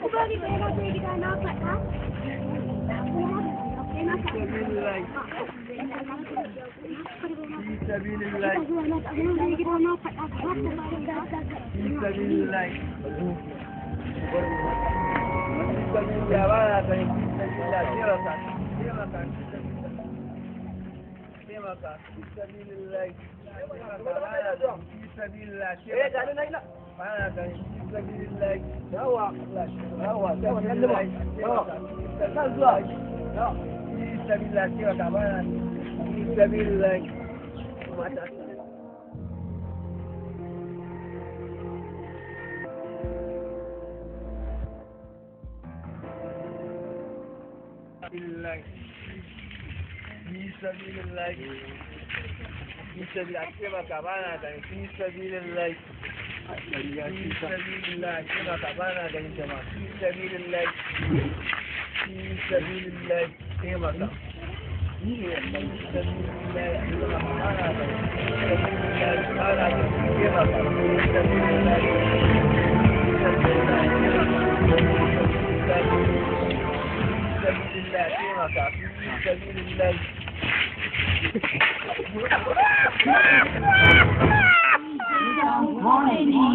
Ku bari sai na je gida na faɗa. Fi sabilillah. Fi sabilillah. Fi sabilillah ba na ganin fi sabilillah. Taimaka, taimaka, taimaka. Fi sabilillah. Taimaka ba na ganin fi sabilillah. Taimaka. Ba na ganin fi sabilillah. Yawa, yawa, yawa. Kan zuwa. Fi sabilillah, taimaka ba na fi sabilillah. Mata. Sabilillah. Fi sabilillah. Fi sabilillah taimaka ba na ganin fi sabilillah. Fi sabilillah taimaka ba na ganin jama'a. Fi sabilillah. Fi sabilillah taimaka. Fi sabilillah taimaka ba na ganin. Fi sabilillah ba na ganin taimaka. Fi sabilillah. Fi sabilillah taimaka. Fi sabilillah taimaka. Fi sabilillah. Comedy.